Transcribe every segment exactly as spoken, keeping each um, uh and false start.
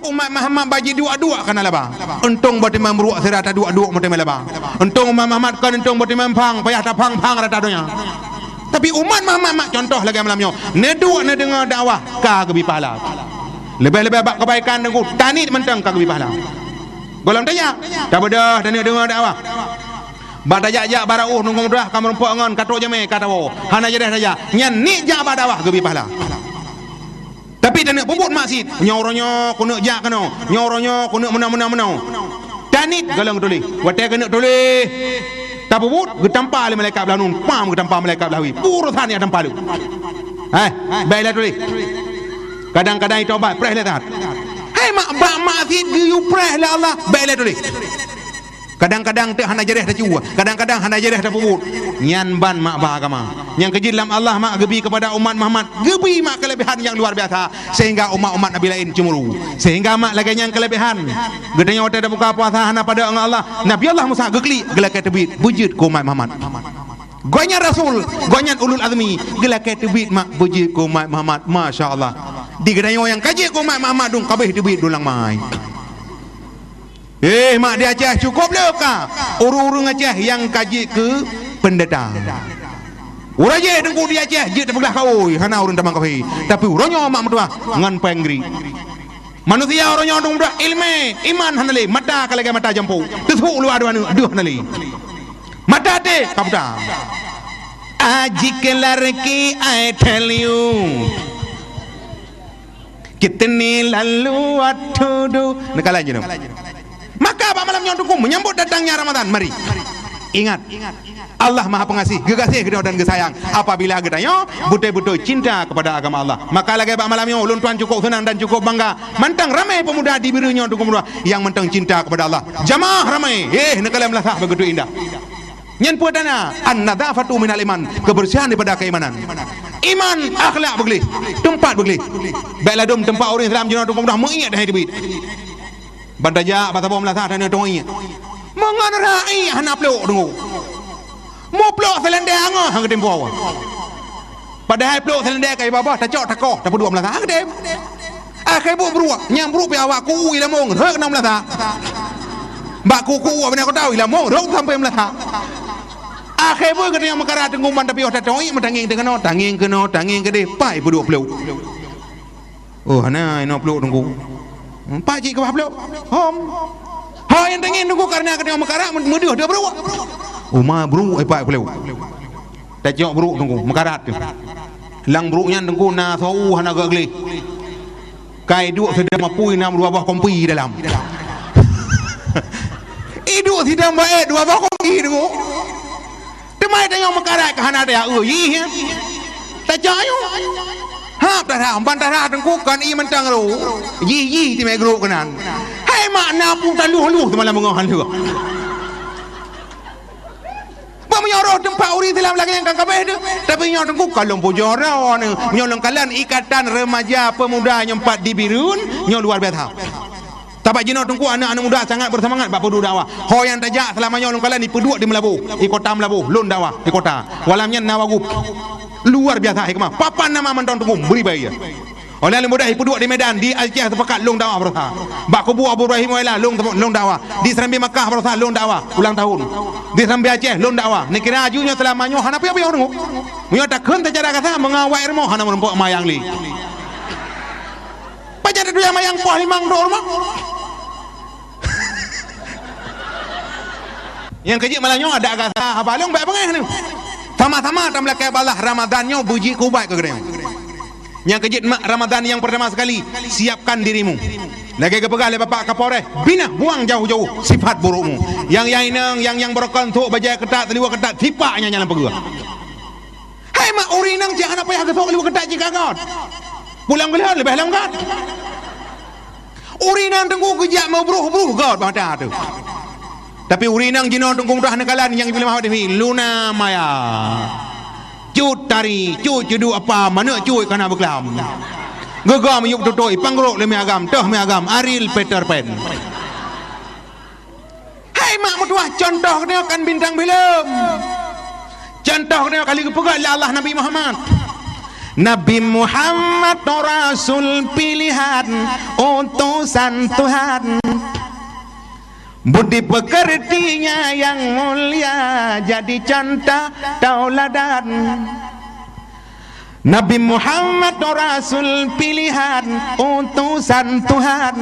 Umat Muhammad bak jiduek-duek kana laba. Untông bak teumé bruek sira taduek-duek meuteumé laba. Untông umat Muhammad kon untông bak teumé phang, payah taphang-phang rata donya. Tapi umat Muhammad mak contoh lagée malam nyoe. Neuduek neudeungoe dakwah ka geubi pahala. Leubeh-leubeh bak keubaikan teungku, taniet mantong ka geubi pahala. Gohlom tajak, tabeudôh taneuk deungoe dakwah. Bak tajak-jak bak rauh nunggu mudah ka meurumpok ngon ka trok jamé ka tawoe. Hana jadeh tajak. Nyan niet jak bak dakwah geubi pahala. Tapi taneuk peubuet maksiet, nyoe uroe nyoe kuneuk jak keunoe, nyoe uroe nyoe kuneuk meunoe, meunoe, meunoe. Taniet gohlom geutuléh. Watée keuneuk tuléh, tapeubuet, geutampa lé malaikat blah nun, pam geutampa malaikat blah wie. Urosan nyang tampa lé. Hai, bèk lé tuléh. Kadang-kadang itobat, preh lé that. Hai mak, bak maksiet geuyue preh lé Allah, bèk lé tuléh. Kadang-kadang teuk hana jadeh tacue, kadang-kadang hana jadeh tapeubuet. Nyan ban mak ba agama. Nyang keujeuet lam Allah mak geubi keupada umat Muhammad, geubi mak keuleubehan nyang luar biasa, sehingga umat-umat nabi laén cemburu. Sehingga mak lagée nyang keuleubehan. Geutanyoe watée tabuka puasa hana padub ngon Allah, Nabi Allah Musa geuklik geulakée teubiet beujeuet keu umat Muhammad. Gobnyan rasul, gobnyan ulul azmi, geulakée teubiet mak beujeuet keu umat Muhammad. Masya Allah. Di geutanyoe nyang ka jeuet keu umat Muhammad dum ka abéh teubiet dum lam mai. Eh, mak di Aceh cukôp le ka. Ureuëng-ureuëng Aceh nyang ka jeuet keu pendeta. Uroe jih teungku di Aceh jeuet tapeugah kaôi, hana ureuëng tamong kafé. Tapi uroe nyoe mak meutuah ngon péng gri. Manusia uroe nyoe dong brak ilmu, iman hana lé, mata ka lagée mata jampu. Teusuk luwa dua aneuk, deuh hana lé. Mata até ka buta. Aji kelar ki, I tell you. Kita ni lalu atudu. Neukalon jinoe. Maka bak malam nyoe teungku menyambut datangnya Ramadan, mari. Ingat, Allah Maha Pengasih, geugaséh geutanyoe dan geusayang. Apabila geutanyoe beutôi-beutôi cinta kepada agama Allah, maka lagée bak malam nyoe ulôn tuan cukup senang dan cukup bangga. Mantong ramé pemuda di Bireuen nyoe teungku meudua nyang mantong cinta kepada Allah. Jamaah ramé, eh, neukalon meulasah begitu indah. Nyan peue tanda, an-nadzafatu minal iman, kebersihan daripada keimanan. Iman, akhlak beugléh, teumpat beugléh. Bèk ladôm teumpat ureuëng Islam jinoe teungku mudah meuiek dan hai teubiet. Ban tajak bak saboh meulasah dan teuiek. Meungon ra'i hana plôk teungku. Muplôk seulendé angoh han geutem po. Padahai plôk seulendé kai babah tacok takoh tapeuduek meulasah han geutem. Akhé buet bruek, nyang bruek pih awak ku-u ilamong rhot keunoe meulasah. Bak ku-u bak kota ilamong rhot sampoe meulasah. Akhé buet geutanyoe meukarat teungku ban tapi oh tatoi meutangieng teuh keunoe, tangieng keunoe, tangieng keudeh, pai peuduek plôk. Oh, hana inoe plôk teungku. Empat cit keubah plôk. Hom. Ho nyang teungieng teungku kareuna geutanyoe meukarat meudeuh dua bruek. Uma bruek ipat plôk. Tacok bruek teungku, meukarat teuh. Lam bruek nyan teungku na sou hana geugleh. Kai duek sidang mapui na dua boh kompi dalam. Iduek sidang baét dua boh kompi teungku. Teuma tanyoe meukarat ka hana taya eu yih nyan. Tacok ayue. Hab tarah, ban tarah teungku kan i mantong ro. Yih-yih timé gruek keunan. Hai mak na pu taluh-luh teuma lam beungoh han lheueh. Bak meunyoe roh teumpat ureuëng Islam lagée nyang ka kabéh teuh, tapi nyoe teungku ka lôn pujoe droeneuh. Nyoe lôn kalon ikatan remaja pemuda nyang pat di Bireuen nyoe luar biasa. Sabab jinoe teungku aneuk-aneuk muda sangat berseumangat bak peuduek dakwah. Ho nyang tajak seulama nyoe lôn kalon ipeuduek di Meulaboh, di kota Meulaboh, lôn dakwah di kota. Walam nyan na Wagub. Luar biasa hikmah. Papan nama mantong teungku bri bai. Oleh lôn mudah ipeuduek di Medan, di Aceh Sepakat lôn dakwah baroesa. Bak kubu Abu Ibrahim Wailah lôn, lôn dakwah. Di Serambi Makkah baroesa lôn dakwah ulang tahun. Di Serambi Aceh lôn dakwah. Neukira aju nyoe seulama nyoe hana piôh-piôh teungku. Meunyoe takheun seucara kasah meungoh awai rumoh hana meurumpok mayang lé. Pajan duek mayang poh limong trok rumoh. Nyang keujeuet malam nyoe adak gata haba lôn bèk beungéh nyoe. Sama-sama tameulakée balaih Ramadan nyoe beujeuet keu ubat keu geutanyoe. Nyang keujeuet mak Ramadan nyang pertama sekali, siapkan dirimu. Lagée geupeugah lé Bapak Kapolres, binah buang jauh-jauh sifat burukmu. Nyang, nyang inong, nyang, nyang beurokon, sôk bajée keutat, teuliwa keutat, sipak nyan nyang lam peugah. Hai mak ureuëng inong cit hana payah geusok liwat keutat cit ka got. Pulang geulhon leubeh lom got. Ureuëng inong teungku geujak meubruh-bruh got bak mata teuh. Tapi ureuëng inong jinoe teungku mudah neukalon nyang jipeuleumah bak T V, Luna Maya. Cut Tari, Cut Cudu apa, manök cut kana beuklam. Geugam yup tutui, panggrok lé mi agam, toh mi agam, Ariel Peter Pan. Hai mak meutuah, contoh geutanyoe kan bintang film. Contoh geutanyoe ka lheueh geupeugah lé Allah Nabi Muhammad. Nabi Muhammad rasul pilihan, utusan Tuhan. Budi pekertinya yang mulia jadi contoh tauladan. Nabi Muhammad rasul pilihan, utusan Tuhan.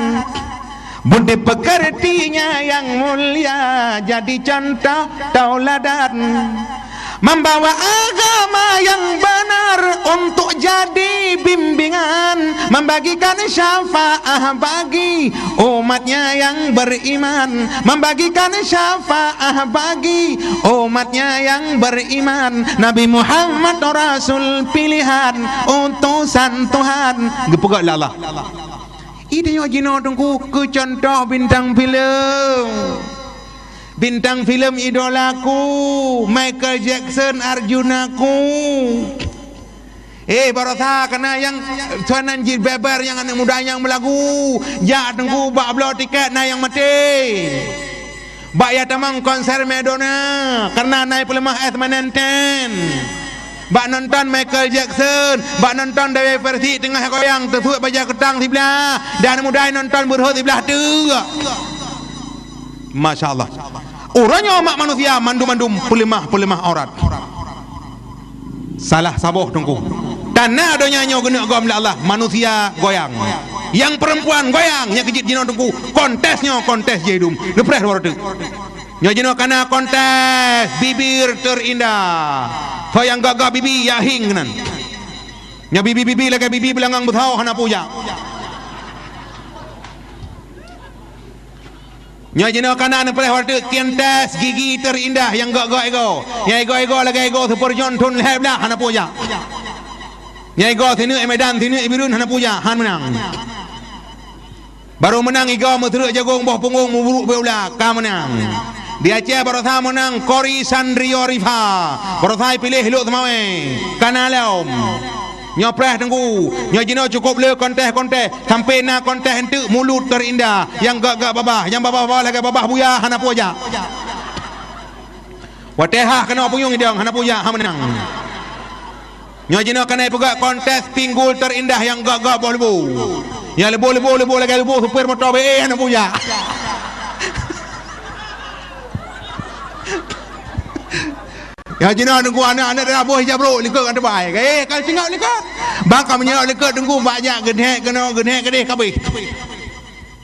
Budi pekertinya yang mulia jadi contoh tauladan. Membawa agama yang benar untuk jadi bimbingan, membagikan syafaat bagi umatnya yang beriman, membagikan syafaat bagi umatnya yang beriman. Nabi Muhammad rasul pilihan, utusan Tuhan. Geupeugah lé Allah. Ide nyoe jinoe Teungku keu contoh bintang filem. Bintang filem idolaku, Michael Jackson arjunaku. Eh, barosa kana nyang suanan jilbaban nyang aneuk muda nyang meulagu, jak Teungku bak bloe tiket na nyang maté. Bak ya tamong konser Madonna, karena na peuleumah es manenten. Bak nonton Michael Jackson, bak nonton Dewi Persik teungoh goyang teusuet bajèe keutang siblah, dan aneuk muda nonton beureuhot siblah teuk. Masya Allah. Uroe nyoe mak manusia mandum-mandum peuleumah-peuleumah aurat. Salah saboh Teungku. Tanah donya nyoe geuneuk gom lé Allah, manusia goyang. Nyang perempuan goyang, nyang keujeuet jinoe Teungku. Kontes nyoe, kontes jidum. Neupreh dua reuteuek. Nyoe jinoe kana kontes bibir terindah. Soe nyang gagah bibi, ya hieng keunan. Nyoe bibi-bibi lagèe bibi beulangang beusawoe hana peue jak. Nyoe jinoe kana neupreh watèe kontes gigi terindah nyang gok-gok igoe. Nyang igoe-igoe lagèe igoe Super Jhon thôn lhèe blah hana peue jak. Nyang igoe sineuk Medan sineuk Bireuen hana peue jak, han meunang. Barô meunang igoe meuseureuek jagong boh punggong meuburuk beu ula ka meunang. Di Aceh barosa meunang Kori Sandrio Rifa. Barosa piléh Lhokseumawe. Kana lom. Nyoe preh Teungku, nyoe jinoe cukôp le kontes-kontes, sampoe na kontes eunteuk mulut terindah, nyang gak-gak babah, nyang babah-babah lagèe babah buya hana peue jak. Watèe hah keunoe punyueng idong hana peue jak, ha meunang. Nyoe jinoe keuneuk peugah kontes pinggul terindah nyang gak-gak boh leubu. Nyang leubu-leubu leubu lagèe leubu supir moto B E hana peue jak. Nyang jinoe Teungku aneuk-aneuk dara boh ija brok likot ka teubai. Eh, ka tinggai likot. Bang ka meunyoe likot Teungku bak jak geuhek keunoe geuhek keudeh ka abéh.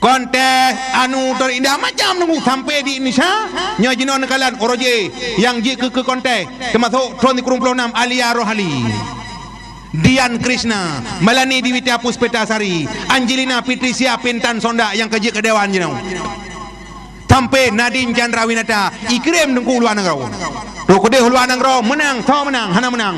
Kontes anu terindah macam Teungku sampoe di Indonesia. Nyoe jinoe neukalon uroe jih nyang jeuet keu, keu kontes teumasok thôn sikureueng ploh nam Alia Rohali. Dian Krishna, Melanie Diwitya Puspeta Sari, Angelina Patricia Pintan Sonda nyang ka jeuet keu dewan jinoe. Sampoe Nadine Chandrawinata, ikirém Teungku luwa nanggroe. Trok keudeh luwa nanggroe meunang, soe meunang, hana meunang.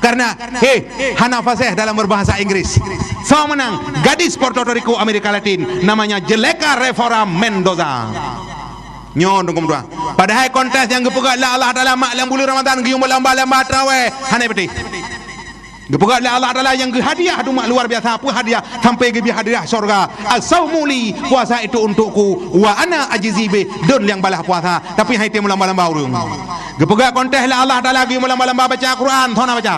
Karena, heh, hana fasih dalam berbahasa Inggris. Soe meunang, gadis Puerto Rico Amerika Latin, namanya Jeleka Revora Mendoza. Nyoe Teungku meutuah. Padahai kontes nyang geupeugah lé Allah Taala mak lam buleuen Ramadan geuyue meulamba-lamba traweh, hana peutéh. Geupeugah lé Allah Taala nyang geuhadiah dumak luar biasa, peue hadiah sampai geubri hadiah syurga. As-saumu li, puasa itu untukku, wa ana ajzi bih, don nyang balah puasa, tapi hai tém lamba-lamba ureueng. Geupeugah kontes lé Allah Taala geuyue lamba-lamba baca Quran, soe na baca.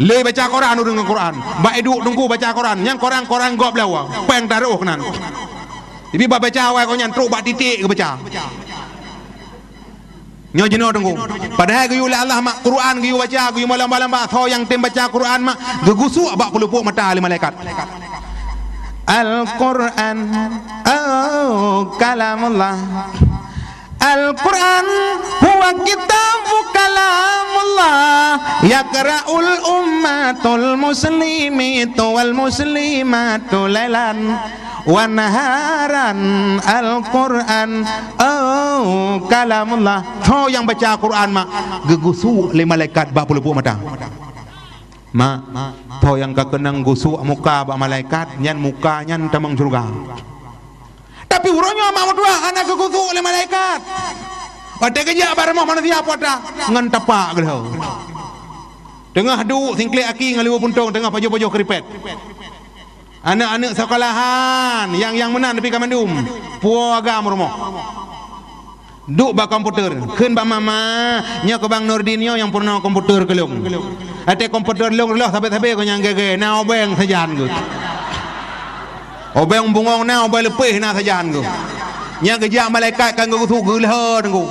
Le baca Quran ureueng ngon Quran. Bak iduek Teungku baca Quran, nyang Quran-Quran gob lawa, péng taroh keunan. Tapi bak baca awai kon nyan trok bak titik geubaca. Nyoe jinoe Teungku. Padahai geuyue lé Allah mak Quran geuyue baca, geuyue meulamba-lamba, soe nyang tém baca Quran mak geugusuk bak peuleupok mata lé malaikat. Al-Quran, oh, kalamullah. Al-Quran huwa kitabu kalamullah. Yaqra'ul ummatul muslimatu wal muslimatu lailan wa naharan. Al-Quran, oh, kalamullah. Soe nyang baca Quran mak geugusuk lé malaikat bak peuleupok mata. Mak, soe nyang ka keunong gusuk muka bak malaikat, nyan muka nyan tamong syeuruga. Tapi uroe nyoe mak meutuah hana geugusuk lé malaikat. Watèe geujak bak rumoh manusia puata ngon tapak geulhô. Teungoh duek singklek aki ngon limong puntông teungoh pajoh-pajoh keuripet. Aneuk-aneuk seukolahan nyang, nyang meunan pih ka mandum puwoe agam rumoh. Duek bak komputer, kheun bak mama, "Nyoe keu Bang Nurdin nyoe nyang peurunoe komputer keu lôn. Até komputer lôn reuloh sabé-sabé keu nyang gèe-gèe, na obeng sajan geuh. Obeng bungong na, obeng leupeh na sajan geuh. Nyang geujak malaikat kan geusu geulhô teungku."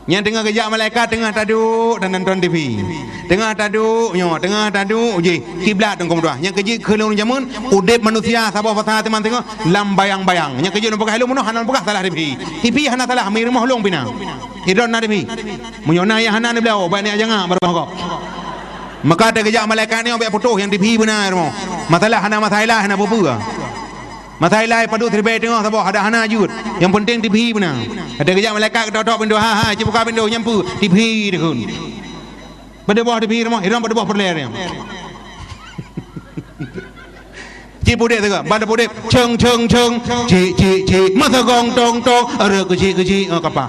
Nyang teungoh geujak malaikat teungoh taduek dan nonton T V. Teungoh taduek nyoe, teungoh taduek jih kiblat teungku meutuah. Nyang keujeuet keu lôn jameun, udép manusia saboh basa teuma teungoh lam bayang-bayang. Nyang keujeuet lôn peugah lôn bunoe hana lôn peugah salah T V. T V hana salah, mi rumoh lôn pih na. Idon na T V. Meunyoe na nyang hana neubloe, bak neujak jangak baroe gob. Maka teugeujak malaikat nyoe bèk putôh nyang T V beuna rumoh. Masalah hana masalah hana peue-peue. Masalah padub siribèe teungoh saboh ada hana jeuet. Nyang penting T V beuna. Teugeujak malaikat geutok-tok pintoe, "Hai, hai, ci buka pintoe, nyan peue?" "T V," dikheun. Padub boh T V rumoh, idong padub boh peureulèe nyan. Ci pudép teuka, ban pudép, ceng, ceng, ceng, cik, cik, cik, masa gong tong, tong, ada kecik, kecik, oh, kapah.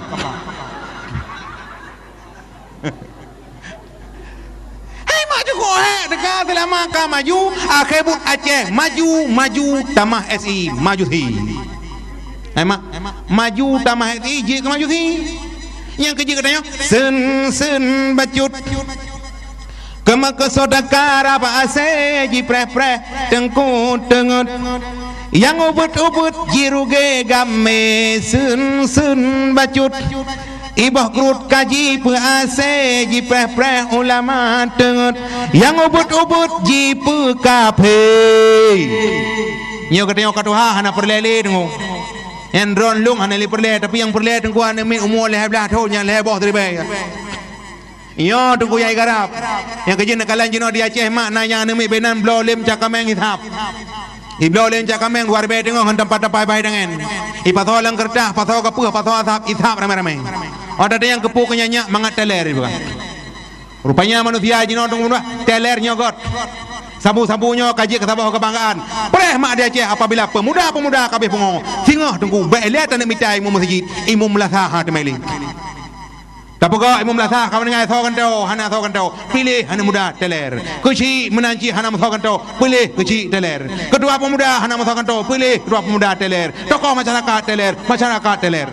Hai mak cukup hek teuka seulama ka maju, akhé buet Aceh maju, maju tamah S I, maju si. Hai mak, maju tamah S I, jeuet keu maju si. Nyang keujeuet geutanyoe, seun, seun bacut. Keumeukeusodaka raba asèe jipreh-preh teungku teungeut. Nyang ubeuet-ubeuet jirugé gamé seun-seun bacut. Iboh krut ka jipeuasèe jipreh-preh ulama teungeut. Nyang ubeuet-ubeuet jipeukafé. Nyoe geutanyoe ka tuha hana peureulèe lé teungku. Nyang droeneuh lôn hana lé peureulèe, tapi nyang peureulèe teungku aneuk miet umu lhèe blah thôn nyang lhèe boh siribèe. Nyoe teungku nyang igarap. Nyang keujeuet neukalon jinoe di Aceh mak na nyang aneuk miet binan bloe lé meucakameng hisab. Ibloe lé meucakameng dua ribèe teungoh ngon tampa-tampa bhai dangen. Ipasoe lam keureutah, pasoe keupeue, pasoe asab, isab ramé-ramé. Óh that nyang keupeue keu nyan nyak mangat teler ipeugah. Rupanya manusia jinoe teungku meutuah, teler nyoe göt. Sabu-sabu nyoe ka jeuet keu saboh keubanggaan. Preh mak di Aceh apabila peumuda-peumuda ka abéh pungo. Singoh teungku bèk lé taneuk mita imeum meuseujid, imeum meulasah ha teuma lé. Tapeugah imeum meulasah ka meuninggai soe gantoe, hana soe gantoe, piléh aneuk muda teler. Keuchik meunan cit hana meusoe gantoe, piléh keuchik teler. Keutua peumuda hana meusoe gantoe, piléh keutua peumuda teler. Tokoh masyarakat teler, masyarakat teler.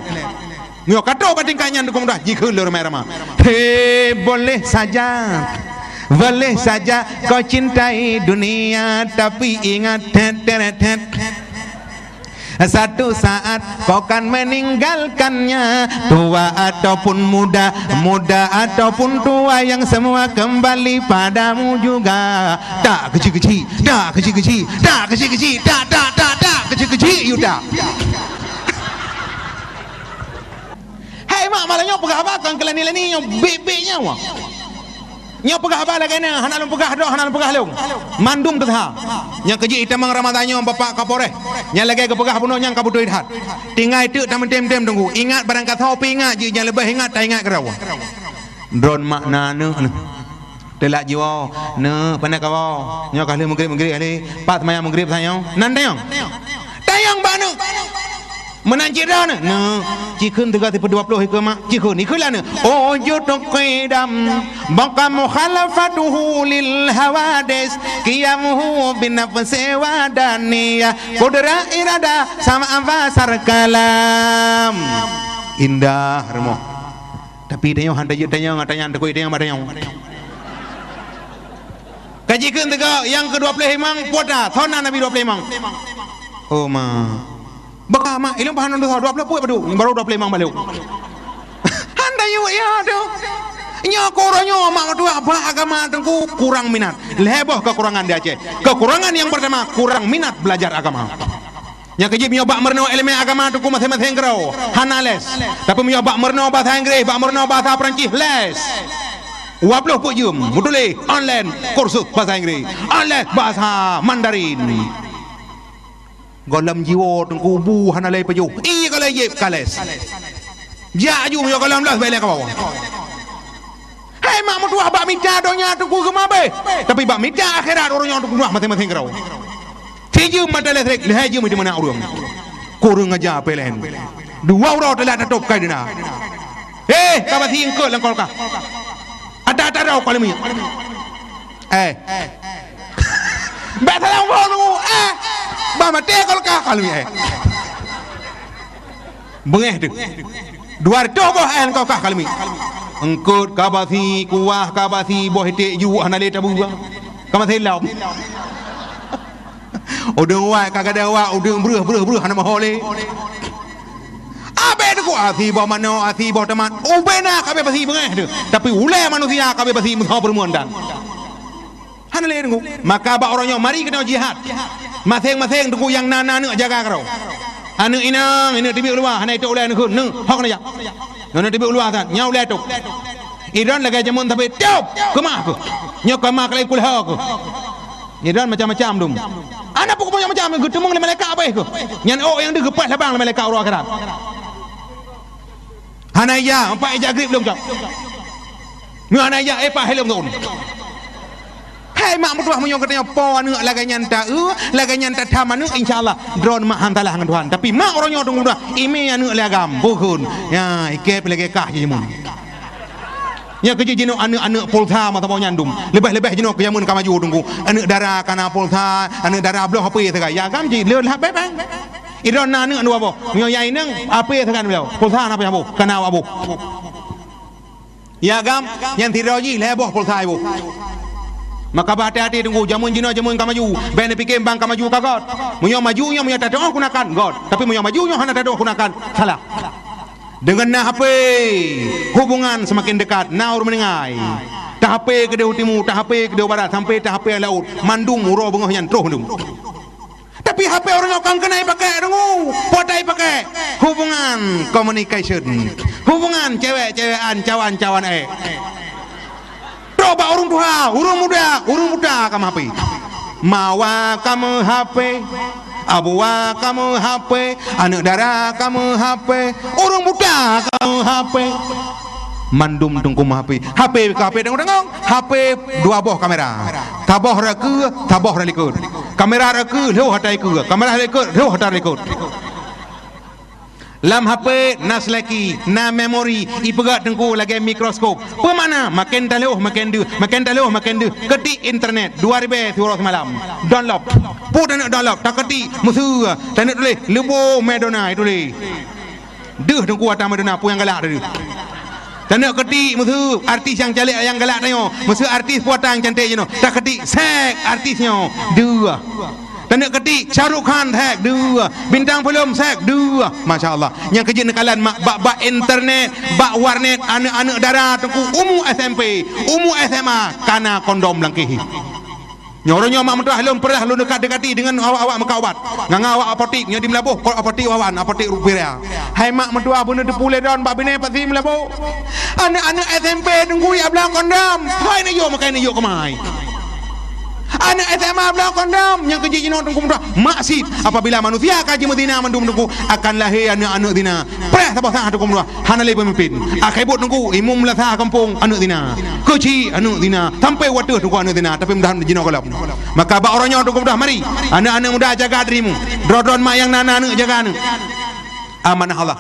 Nyoe ka trôk bak tingkat nyan teungku meutuah jikheun lé ramé-ramé. Hei, boleh saja, boleh saja kau cintai dunia, tapi ingat, tet, teret, tet. Satu saat kau kan meninggalkannya, tua ataupun muda, muda ataupun tua, yang semua kembali padamu juga. Tak kecil-kecil, tak kecil-kecil, tak kecil-kecil, tak, tak, tak, tak kecil-kecil, you tak. Hai mak, malam nyoe peugah haba kon keu lani-lani nyoe, bit-bit nyoe. Nyoe peugah haba lagèe na, hana lôn peugah droe, hana lôn peugah lôn. Mandum teusaha. Nyang keujeuet itamong Ramadhan nyoe Bapak Kapolres. Nyang lagèe geupeugah bunoe nyang ka beutôi that. Tinggai teuk tameutem-tem teungku. Ingat barang kasoe pih ingat jih, nyang leubeh ingat taingat keudroe. Droeneuh mak na aneuk neuh. Teulak jiwoe, neuk, pane kawoe. Nyoe ka lheueh meugrib-meugrib kali. Pat seumayang meugrib tanyoe. Nan tanyoe. Tayang bak aneuk. Meunan cit droeneuh, neuk, cikheun teuga sipeue dua ploh ikeu mak, cikheun, ikheun lah neuk. Wujud qidam, baqa mukhalafatuhu lil hawadis, qiyamuhu bi nafsi wa daniyah, qudrah iradah sama basar kalam. Indah rumoh. Tapi tanyoe han tajeuet tanyong, tanyong teukui tanyong bak tanyong. Ka jikheun teuga nyang keu dua ploh limong puta, thon na Nabi dua ploh limong. Oh ma. Beukah mak, ilong pahan dua ploh peuet padum, baru dua ploh limong balok. Han tajeuet ya tu. Nyoe keu uroe nyoe mak meutuah bak agama teungku kurang minat. Lhèe boh kekurangan di Aceh. Kekurangan yang pertama, kurang minat belajar agama. Nyang keujeuet meunyoe bak meurunoe ileumèe agama teungku maséng-maséng keudroe hana les. Tapi meunyoe bak meurunoe basa Inggréh, bak meurunoe basa Peurancih les. Dua ploh peuet jeuem meutuléh online kursus basa Inggréh, online basa Mandarin. Gohlom jiwoe teungku bu hana lé pajoh. Ie ka lé jép ka les. Jak aju meunyoe gohlom los bèk lé ka bawah. Hai mak meutuah bak mita donya teungku geumabeh, tapi bak mita akhirat ureueng nyoe teungku maséng-maséng keudroe. Sijeuem mata listrik, lhèe jeuem di meunan ureueng. Kureueng aja P L N. Dua uroe teulat tatôp kai dina. Eh, ka basi eungkôt lam kulkas. Ata-ata rau ka leumiek. Eh. Bèk salah ngomong, eh. Bah maté kulkas ka leumiek, eh. Beungéh teuh. Dua reutôh boh éh lengkau kah ka leumiek. Eungkôt ka basi, kuah ka basi, boh iték juuk hana lé tabu. Ka maté lom. Udeueng wai ka gadôh wak, udeueng breuh, breuh, breuh, hana meuho lé. Abéh teuh kuah, asi boh manok, asi boh teumat. Ubé na ka abéh basi beungéh teuh. Tapi ulée manusia ka abéh basi meuho peureumeuen dan. Hana lé teungku. Maka bak uroe nyoe mari keunoe jihad. Maséng-maséng teungku nyang na, na aneuk jaga keudroe. Aneuk inong, aneuk teubiet u luwa, hana itôp ulée aneuk kheun. Neu, hok na jak. Nyoe aneuk teubiet u luwa that, nyoe ulée tôp. Idon lagée jameun sabe tôp, keumah keuh. Nyoe keumah keuh laén kulho keuh. Idon macam-macam dum. Hana peue macam-macam, geuteumeung lé malaikat abéh keuh. Nyan ôk nyang deuh geupaih labang lé malaikat uroe akhirat. Hana ija, empat ija grib lom cok. Nyoe hana ija, eh, paih lom thon. Hai mak meutuah, meunyoe geutanyoe po aneuk lagée nyan ta-eu, lagée nyan tatham aneuk, insya Allah droe mak han salah ngon Tuhan. Tapi mak uroe nyoe teungku dah, imé aneuk lé agam, bukon. Ya, ikée pih lagée kah jih jameun. Nyan keuh jih jinoe aneuk-aneuk pulsa masa boh nyan dum. Leubeh-leubeh jinoe keu jameun ka maju teungku. Aneuk dara ka na pulsa, aneuk dara bloe H P sagai. Ya agam jih lé lhah beb, eh. Idon na aneuk dua boh. Nyoe ya inong, H P sagai bloe. Pulsa na pih boh, ka na awak boh. Ya agam, nyan sidroe jih lhée boh pulsa iboh. Maka bah hati-hati teungku, jameun jinoe jameun ka maju. Bék neupiké bang ka maju ka göt. Meunyoe maju nyoe meunyoe tatu'oh gunakan göt. Tapi meunyoe maju nyoe hana tatu'oh gunakan, salah. Deungon na H P, hubungan seumaken deukat, na ureuëng meuninggai. Ta-H P keudéh u timu, ta-H P keudéh u barat, sampai ta-H P laôt, mandum uroe beungoh nyan troh dum. Tapi H P ureuëng nyoe kan keuneuk ipakai deungoe, po ta ipakai? Hubungan communication, hubungan cewek-cewekan, cawan-cawan ék. Trok bak ureuëng tuha, ureuëng muda, ureuëng muda ka meuhapé. Mawa ka meuhapé, abuwa ka meuhapé, aneuk dara ka meuhapé, ureuëng muda ka meuhapé. Mandum teungku meuhapé. Hapé ka hapé deungoe-deungoe, hapé dua boh kamera. Saboh rot keue, saboh rot likot. Kamera rot keue lheueh ata keue, kamera likot lheueh ata likot. Lam H P na seleki, na memori, ipeugah teungku lagée mikroskop. Peue makna? Maken talhôh maken deuh, maken talhôh maken deuh. Keutik internet dua ribée siuroe seumalam. Download. Peue taneuk download? Takeutik meuseue, taneuk tuléh leubo Madonna ituléh. Deuh teungku ata Madonna peue nyang galak tadi. Taneuk keutik meuseue artis nyang calek nyang galak tanyoe. Meuseue artis peue ata nyang cantik jinoe. Takeutik sek artis nyoe. Deuh. Taneuk keutik Shah Rukh Khan sek deuh, bintang filem sek deuh. Masya Allah. Nyang keujeuet neukalon mak bak, bak internet, bak warnet, aneuk-aneuk dara teungku umu S M P, umu S M A, kana kondom langkéh. Nyoe uroe nyoe mak meutuah lôn peurah lôn dekat-dekati deungon awak-awak meukat ubat. Ngon awak apotik nyoe di Meulaboh, kot apotik wawan, apotik Rupiah. Hai mak meutuah beuneuteupeu lé don bak binéh pasi Meulaboh. Aneuk-aneuk S M P teungku jak bloe kondom. Hai neuyok makai neuyok keumai. Aneuk S M A bloe kondom nyang keujih jinoe teungku meutuah. Maksiet, apabila manusia ka jimeuzina mandum teungku, akan lahé aneuk-aneuk zina. Preh saboh saát teungku meutuah, hana lé peumimpin. Akhé buet teungku, imum meulasa gampông aneuk zina. Keuchik aneuk zina, sampai wateuh teungku aneuk zina, tapi mudahan jinoe gohlom. Maka bak uroe nyoe teungku meutuah mari, aneuk-aneuk muda jaga dirimu. Droe-droe mak nyang na, na aneuk jaga aneuk. Amanah Allah.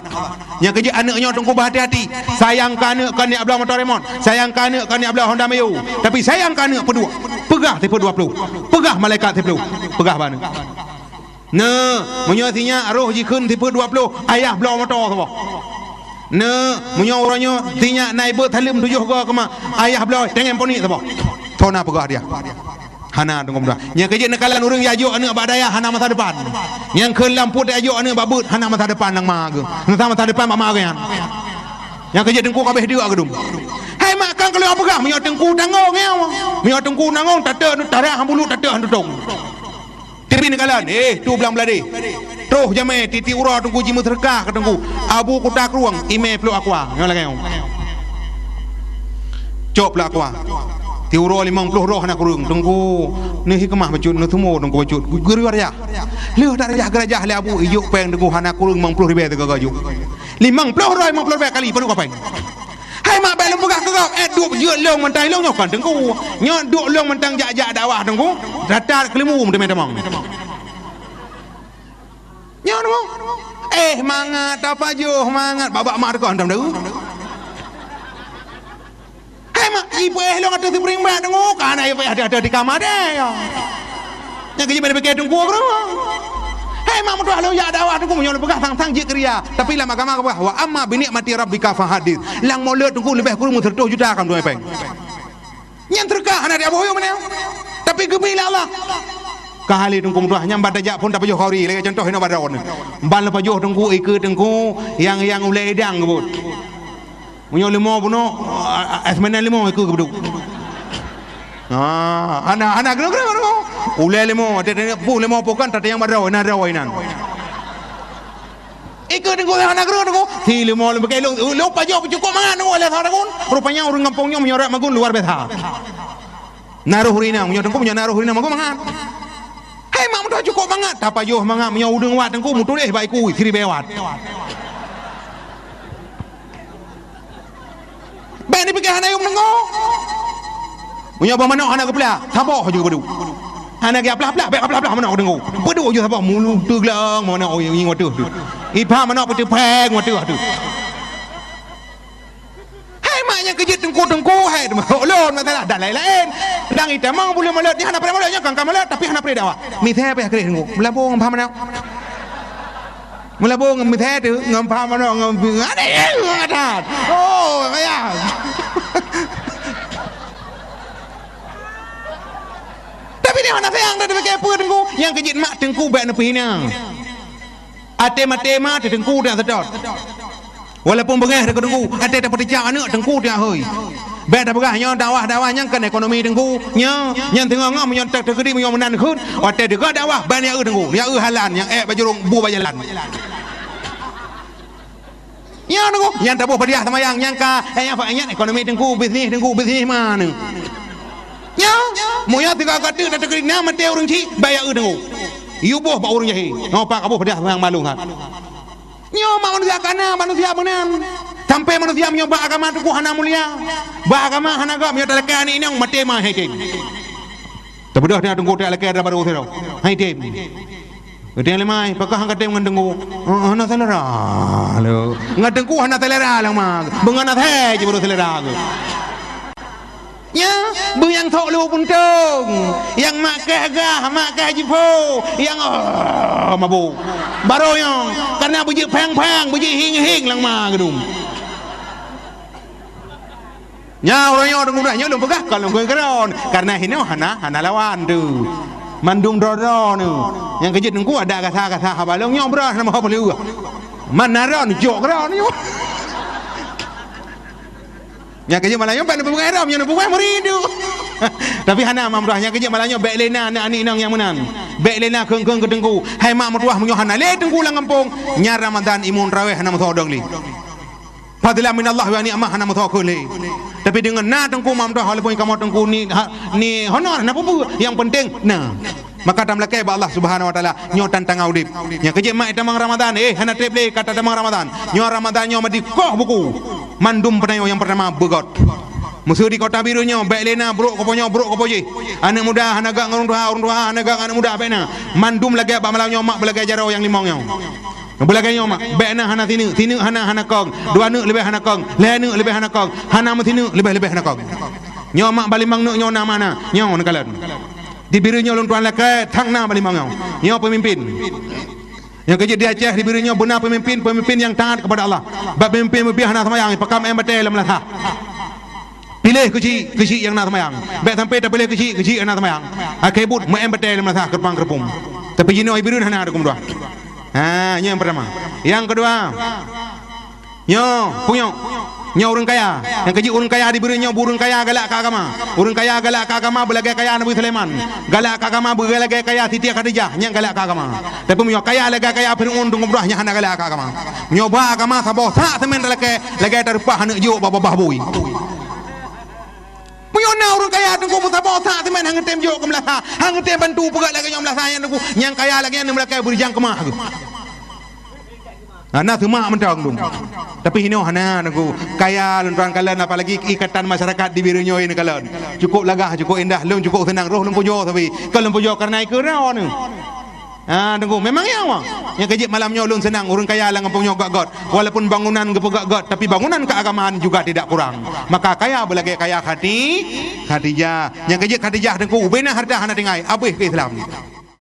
Nyang keujeuet aneuk nyoe teungku beuhati-hati. Sayang keu aneuk kon jak bloe moto remot. Sayang keu aneuk kon jak bloe Honda Mio. Tapi sayang keu aneuk peuduek. Peugah sifeuet dua ploh. Peugah malaikat sifeuet. Peugah bak aneuk. Neu, meunyoe sinyak roh jikheun sifeuet dua ploh, ayah bloe moto saboh. Neu, meunyoe uroe nyoe sinyak na ibeuet saleuem tujoh goe keu mak, ayah bloe tengem poni saboh. Soe na peugah dia. Hana teungku meutuah. Nyang keujeuet neukalon ureuëng jak jok aneuk bak dayah hana masa depan. Nyang kheun lam put jak jok aneuk bak beuet hana masa depan lam ma geuh. Masa, masa depan bak ma geuh nyan. Nyang keujeuet teungku ka abéh deuk geudum. Hai mak, kan ka lôn peugah meunyoe teungku tanggong nyoe. Meunyoe teungku tanggong tateuk tarah bulu tateuk han tutong. Tapi neukalon, eh, tu blang beuladeh. Troh jamé tiep-tiep uroe teungku jimeuseudeukah keu teungku. Abu Kuta Krueng, imé ploh aqua. Nyoe lagée nyoe. Cok ploh aqua. Tiep uroe limong ploh droe hana kureueng. Teungku, neu hikmah bacut, neu tumo teungku bacut. Geureueh rajah. Lheueh that rajah geurajah lé abu, ijok péng teungku hana kureueng limong ploh ribée teuga jok. Limong ploh droe limong ploh ribée kali, padub ka péng. Hai mak, bék lôn peugah keu gob, eh, duek jeuet lôn mantong ilong nyoe kon teungku. Nyoe duek lôn mantong jak-jak dakwah teungku. Rata keuleumbu meuteumé tamong. Nyoe teungku. Eh, mangat, tapajoh mangat, babak mak teuka hantom deu. Hai mak, ipeuéh lôn ateueh sipuring bak teungku, kana ipeuéh ateueh-ateueh di kama deh. Nyang keujeuet bak piké teungku keudroe. He Hai mak meutuah, lôn jak dakwah Teungku, meunyoe lôn peugah sang-sang jeuet keu ria. Tapi lam agama geupeugah, "Wa amma bi ni'mati rabbika fahaddits." Lam mulod Teungku leubeh kureueng meuseureutôh juta ka meuteumpéng. Nyan teureukah hana jiaboh yum nyan. Tapi geubri lé Allah. Ka hali Teungku meutuah, nyan ban tajak phon tapajoh khauri, lagèe contoh inoe bak droeneuh. Ban lôn pajoh Teungku, ikeue Teungku, nyang, nyang ulèe idang geubuet. Meunyoe leumo bunoe, a, a, es meunan leumo ikeue geubeudôk. Ah, hana, hana keunong-keunong. Ulèe leumo, watèe teuneuk puih leumo pokan, tateueng bak droe, na droe inan. Ikeue Teungku hana keunong Teungku. Si leumo leumo pakai lôn, lôn pajoh cukôp mangat Teungku, alah sa tahun. Rupanya ureueng gampông nyoe meunyoe rot magun luar biasa. Na roh ureueng inong, meunyoe Teungku meunyoe na roh ureueng inong magun mangat. Hai mak meutuah cukôp mangat, tapajoh mangat meunyoe udeueng wat Teungku meutuléh bak iku siribèe wat. Bèk neupike hana yum Teungku. Meunyoe boh manok hana geupeula, saboh ju geubeudôk. Hana geupeula-peula, bèk peula-peula manok Teungku. Beudôk ju saboh mulu teugleng manok ngieng watèe tu. Ipha manok peuteupeng watèe tu. Hai mak nyang keujeuet Teungku-teungku, hai teuma ulôn masalah dan laén-laén. Dang itamong buleuen mulod nyan hana pernah mulod nyan kan ka mulod tapi hana pernah dakwah. Misai payah keureh Teungku. Meulabong paham manok. Meulabong ngon misai tu, ngon paham manok, ngon, ngon, ada yang mengatakan. Oh, ya. Tapi dia hana sayang dah dipikir apa Teungku. Yang kejit mak Teungku baik neupeuhina. Até maté ma Teungku dak setot. Walaupun beungéh Teungku, até tapeuticak aneuk Teungku tiap hôi. Bèk tapeugah nyoe dakwah-dakwah nyang kan ekonomi Teungku. Nyoe, nyang teungoh-ngoh meunyoe tak teukeudi meunyoe meunan kheueh, watèe teuka dakwah ban ya eu Teungku. Ya eu halan nyang ék bajurông bu bajalan. Nyoe Teungku, nyang taboh padiah seumayang nyang ka, eh, nyang fa-, nyang ekonomi Teungku, bisnis Teungku, bisnis mana? Nyoe, meunyoe teuka ka teuk tak teukeudi na maté ureueng chik, ban ya eu Teungku. Yuboh bak ureueng jahé. Nyoe pak kaboh padiah seumayang malu that. Nyoe mak manusia kana, manusia meunan. Sampai manusia meunyoe bak agama Teungku hana mulia. Bak agama hana gop, meunyoe talakèe aneuk inong maté ma hai tem. Tabeudôh dah Teungku talakèe daripada uroe sidroe. Hai tem. Geutem lemai, pakon han katem ngon Teungku? Oh, hana selera. Lo. Ngon Teungku hana selera lang ma. Beungon asai je baru selera ke. Nya, beu nyang sok lu puntông, nyang mak keh gah, mak keh jipo, nyang, oh, mabuk. Baroe nyoe, karena beujeuet phang-phang, beujeuet hing-hing lam ma geudum. Nya, uroe nyoe deungon udah nyoe lôn peugah kon lôn keu keudroe, karena hinoe hana, hana lawan tu. Mandum droe-droe tu. Nyang keujeuet Teungku ada gasa-gasa haba lôn nyoe brat nama haba leuh. Man na droe jok keudroe nyoe. Nyang keujeuet malam nyoe bèk neupeubuet haram, nyang neupeubuet meuridu. Tapi hana mak meutuah, nyang keujeuet malam nyoe bèk lé na aneuk-aneuk inong nyang meunan. Bèk lé na kheun-kheun keu Teungku. Hai mak meutuah, meunyoe hana lé Teungku lam gampông, nyan Ramadan imeum tarawèh hana meusoe dong lé. Fadlan minallah wa ni'mah hana meusoe kheun lé. Tapi deungon na Teungku mak meutuah, walaupun kamoe Teungku ni, ha, ni honor hana peue-peue, nyang penting na. Maka tameulakèe bak Allah Subhanahu wa Taala, nyoe tantangan udép. Nyang keujeuet mak itamong Ramadan, eh, hana trép lé ka tatamong Ramadan. Nyoe Ramadan nyoe meudikoh buku. Mandum peutanyoe nyang peurtama beugot. Meuseu di Kota Bireuen nyoe, bèk lé na brok keupoh nyoe, brok keupoh jih. Aneuk muda hana gak ngon ureueng tuha, ureueng tuha hana gak ngon aneuk muda, bèk na. Mandum lagèe bak malam nyoe mak beulagèe jaroe nyang limong nyoe. Beulagèe nyoe mak, bèk na hana sineuk, sineuk hana, hana kong, dua neuk leubeh hana kong, lhèe neuk leubeh hana kong, hana meusineuk leubeh-leubeh hana kong. Nyoe mak bak limong neuk nyoe na mana? Nyoe neukalon. Di Bireuen nyoe lôn tuan lakèe, that na bak limong nyoe. Nyoe peumimpin. Nyang keujeuet di Aceh, di Bireuen nyoe beuna peumimpin, peumimpin nyang taat keupada Allah. Bak peumimpin-peumimpin hana seumayang, pakam M B T lam meunasah. Piléh keuchik, keuchik nyang na seumayang. Bèk sampai tapiléh keuchik, keuchik nyang na seumayang. Akhé buet meu-M B T lam meunasah keureupang-keureupum. Tapi jinoe i Bireuen hana ada keumeudoa. Ha, nyoe nyang peurtama. Nyang keudua, Nyoe, punyok. Nyoe ureueng kaya. Nyang keujeuet ureueng kaya di Bireuen nyoe, ureueng kaya galak keu agama. Ureueng kaya galak keu agama beulagèe kaya Nabi Sulaiman. Galak keu agama beulagèe kaya Siti Khadijah, nyang galak keu agama. Tapi meunyoe kaya lagèe kaya Fir'aun teungoh beurah, nyan hana galak keu agama. Nyoe ba agama saboh sak seumén talakèe, lagèe tareupah aneuk jok bak babah bui. Meunyoe na ureueng kaya Teungku meusaboh sak seumén han geutem jok keu meulasa, han geutem bantu peugöt lagèe nyoe meulasa nyan Teungku, nyang kaya lagèe nyan meulakèe beurijang keumah geuh. Hana seumak mantong dum. Tapi hinoe hana Teungku. Kaya lôn tuan kalon, apalagi ikatan masyarakat di Bireuen nyoe neukalon. Cukup lagah, cukup indah, lôn cukup seunang roh lôn pujoe sabe. Kon lôn pujoe kareuna ikeue droeneuh. Ha, Teungku, memang ya Allah. Nyang keujeuet malam nyoe lôn seunang ureueng kaya lam gampông nyoe göt-göt. Walaupun bangunan geupeugöt-göt, tapi bangunan keagamaan juga tidak kurang. Maka kaya beulagèe kaya Khati-, Khadijah. Nyang keujeuet Khadijah Teungku, ubena harta hana tinggai, abéh keu Islam.